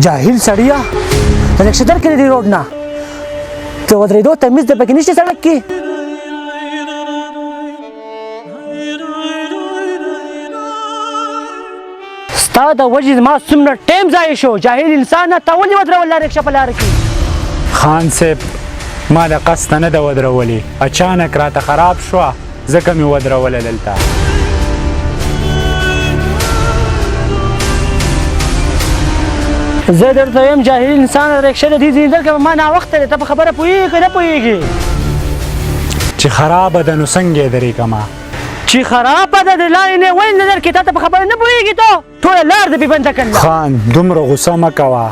جاهل سړیه، د رکشه درکړې دی روډ نه ته ودرېدو تمیز د پکې نشته سړک کې. ستا د وجې زما څومره ټایم ضایع شو. جاهل انسانه، تا ولې ودروله رکشه په لاره کې؟ خان صاحب، ما د قصده نه ده ودرولې، اچانک راته خراب شوه، ځکه مې ودروله دلته. زه درته وایم جاهل انسان، رکشه د دې ځینې درکړه، ما ناوخته دی. ته په خبره پوهېږې که نه پوهېږې؟ چې خرابه ده نو څنګه یې درې کمه؟ چې خرابه ده د لارې نه ولې نه درکې؟ تا ته په خبره نه پوهېږې؟ ته ټوله لار دې پرې بنده کړله. خان، دومره غوسه مه کوه،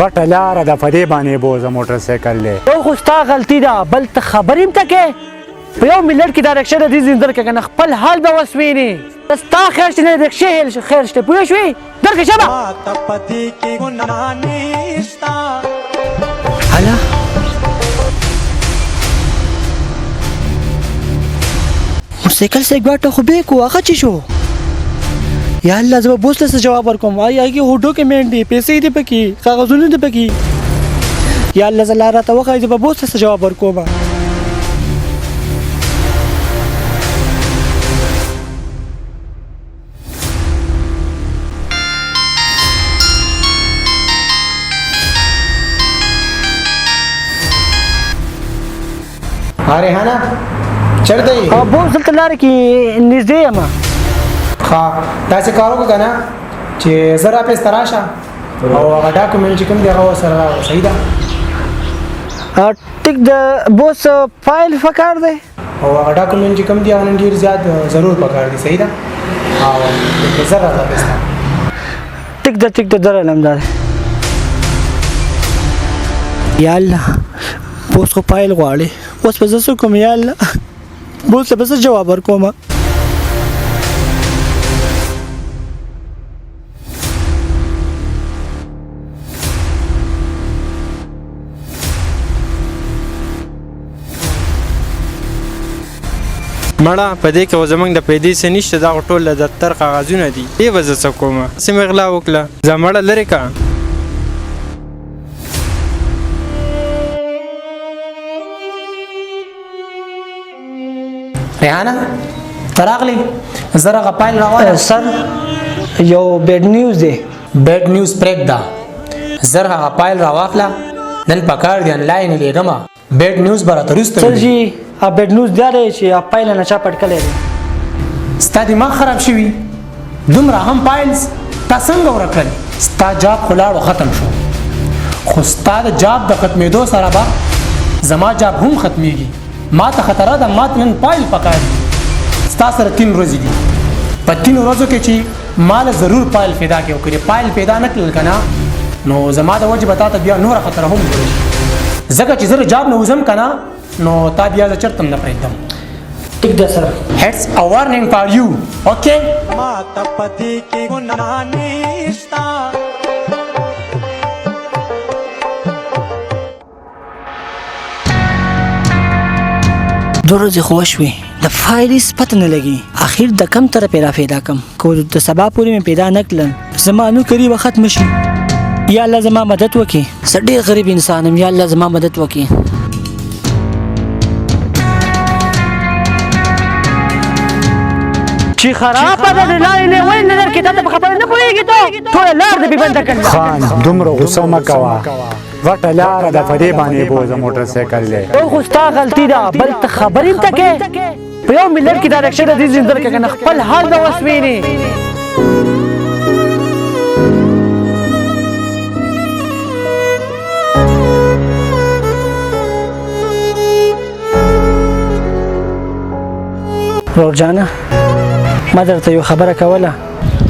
غټه لاره ده، په دې باندې بوځه، موټر سایکل دی. یو خو ستا غلطي ده، بل ته خبرې هم ته کې. په یو ملت کې دا رکشه د دې ځینې درکړه که نه خپل حال به وس وینې. ستا خیر شته نه د رکشې خیر شته، پوه شوې؟ درکړه شه به. ماته په دې کې ګناه نشته. هله موټرسایکل سره ګواټه خو بې کو هغه چې شو. یا الله، زه به بوس له څه جواب ورکوم؟ آی هغې خو ډاکومنټ دی، پیسې دي پکې، کاغذونه دي پکې. یا الله، زه لار راته وښایي، زه به بوس له څه جواب ورکوم؟ ریحانه، چېرته یې؟ بوس دلته لاره کې نږدې یم. ښه، داسې کار وکړه که نه چې زه راپیس ته راشه او هغه ډاکومنټ چې کوم دی هغه ورسره راوړه، صحیح ده؟ ټیک د بوس فایل پکار دی. او هغه ډاکومنټ چې کوم دی هغه نن ډېر زیات ضرور پکار دی، صحیح ده؟ او زه راځه آفس ته. ټیک ده، ټیک ده، درلم دا. یا الله، بوس خو فایل غواړي، اوس به زه څه کوم؟ یا الله، بوس ته به څه جواب ورکوم؟ مړه، په دې کې خو زمونږ د پیدې څه نشته، دا خو ټول د دفتر کاغذونه دي. دې به زه څه کوم؟ څه مې غلا وکړه؟ ځه مړه، لرې که. ریحانه، ته راغلې؟ زه هغه فایل راواله. سر، یو بیډ نیوز دی. بیډ نیوز پرېږده، زر هغه فایل راواخله، نن پکار دی، انلاین یې لېږمه. بیډ نیوز به راته وروسته سر ولیږي. جی، بیډ نیوز دا دی چې فایل نه چا پټ کړی دی. ستا دماغ خراب شوي؟ دومره هم فایلز تا څنګه ورک کړل؟ ستا جاب خو لاړو، ختم شو، خو ستا د جاب د ختمېدو سره به زما جاب هم ختمېږي. ما ته خطره ده، ما ته نن فایل پکار دي. ستا سره 3 ورځې دي، په 3 ورځو کې چې ما له ضرور فایل پیدا کړې، او که دې فایل پیدا نه کړل که نه، نو زما د وجې به تا ته بیا نوره خطره هم جوړه شي، ځکه چې زه له جاب نه وځم که نه، نو تا بیا زه چېرته هم نه پرېږدم. ټیک ده سر. It's a warning for you, okay? ما ته په دې کې ګناه نشته. 2 ورځې خو وشوې، د فایل هېڅ پته نه لګي. اخر د کم طرف یې را پیدا کم؟ که د سبا پورې مې پیدا نه کړل، زما نوکري به ختمه شي. یا الله، زما مدد وکړي، زه ډېر غریب انسان یم. یا الله، زما مدد وکړي. چې خرابه ده د لارې نه ولې نه درکې؟ تا ته په خبره نه پوهېږې؟ ته ټوله لار دې پرې بنده کړله. خان، دومره غوسه مه کوه، غټه لاره ده، په دې باندې بوځه، موټر سایکل دی. یو خو ستا غلطي ده، بل ته خبرې هم ته کې. په یو ملت کې دا رکشه د دې ځینې درکړه که نه خپل حال به وس وینې. ورور جانه، ما درته یو خبره کوله.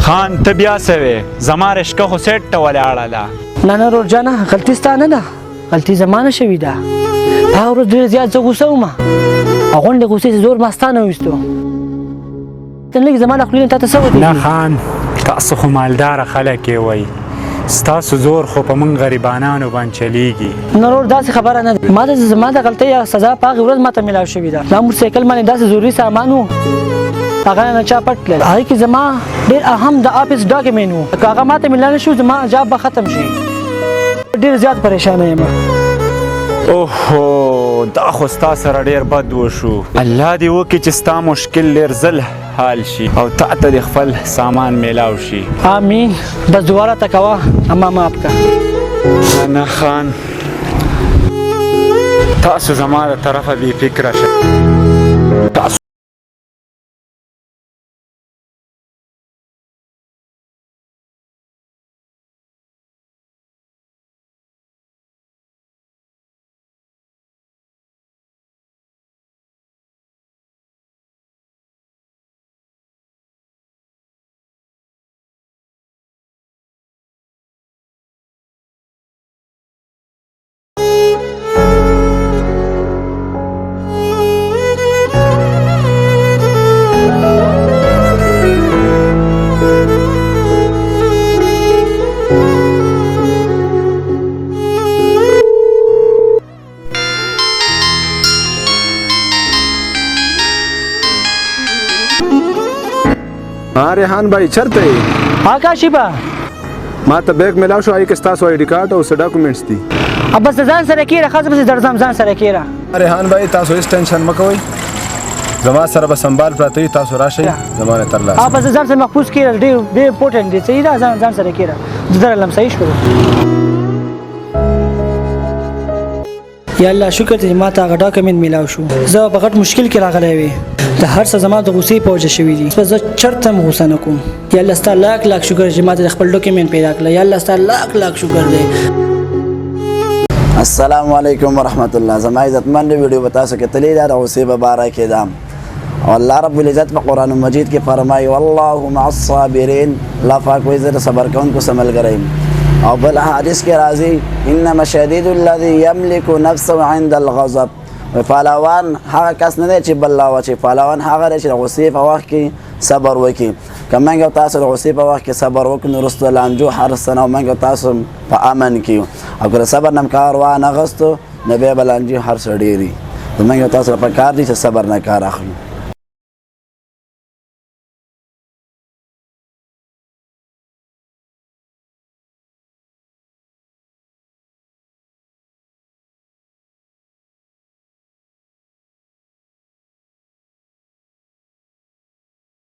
خان، ته بیا څه وې؟ زما رشکه خو سیټ ته ولاړه ده. نه نه ورور جانه، غلطي ستا نه ده، غلطي زما نه شوې ده. په هغه ورځ ډېر زیات زه غوسه وم، او غونډې غوسې زور ما ستا نه ویستو. ته لږ زما له خولې نه تا ته څه ودرېږي؟ نه خان، تاسو خو مالداره خلک یې وئ، ستاسو زور خو په موږ غریبانانو باندې چلیږي. نه ورور، داسې خبره نه ده. ما ته زما د غلطۍ سزا په هغې ورځ ما ته میلاو شوې ده. دا موټرسایکل باندې داسې ضروري سامان و، هغه نه چا پټ کړل. هغې کې زما ډېر اهم د آفس ډاکیومنټ و، که هغه ما ته میلاو نه شو، زما جاب به ختم شي. ډېر زیات پریشان یم. اوهو، دا خو ستا سره ډېر بد وشو. الله دې وکړي چې ستا مشکل ډېر زل حال شي او تا ته دې خپل سامان میلاو شي. آمین. بس دعا راته کوه، اما معاف کړه. نه خان، تاسو زما د طرفه بې فکره شئ. تاسو ها ریحان بھائی، چرته یې؟ ها کاشیبا، ما ته بیگ ملاو شو، هغې کې ستاسو آی ډي کارت او څه ډاکومنټس دي. بس ځان سره کېره، ښځه پسې درځم، ځان سره کېره. ریحان بھائی، تاسو هېڅ ټینشن مه کوئ، زما سره به سنبال پراته وي، تاسو راشئ زما نه ترلاسه. بس ځان سره محفوظ کېره، ډېر ډېر امپورټنټ دی. صحیح ده، ځان سره کېره، زه درلم. صحیح شو. یا الله شکر دی چې ما ته هغه ډاکومنټ میلاو شو. زه په غټ مشکل کې راغلی وی، د هر څه زما د غوسې په وجه شوي دي. بس زه چېرته هم غوسه نه کوم. یا الله ستا لاک لاک شکر چې ما ته د خپل ډاکومنټ پیدا کړه. یا الله ستا لاک لاک شکر دی. السلام علیکم ورحمت الله. زما عزتمند ویډیو به تاسو کتلې ده، د غوسې په باره کې ده. او الله رب العزت په قرآن مجید کې فرمایي والله مع الصابرین، الله پاک وایي زه د صبر کوونکو سره ملګری یم. او بل حدیث کې راځي انما شدید الذي یملک نفسه عند الغضب. پهلوان هغه کس نه دی چې بل لا واچوي، پهلوان هغه دی چې د غوسې په وخت کې صبر وکړي. که موږ او تاسو د غوسې په وخت کې صبر وکړو، نو وروسته لانجو هر څه نه موږ او تاسو په امن کې یو. او که د صبر نه کار وانه غستو، نو بیا به لانجې هر څه ډېر وي. نو موږ او تاسو په کار دي چې صبر نه کار اخلو.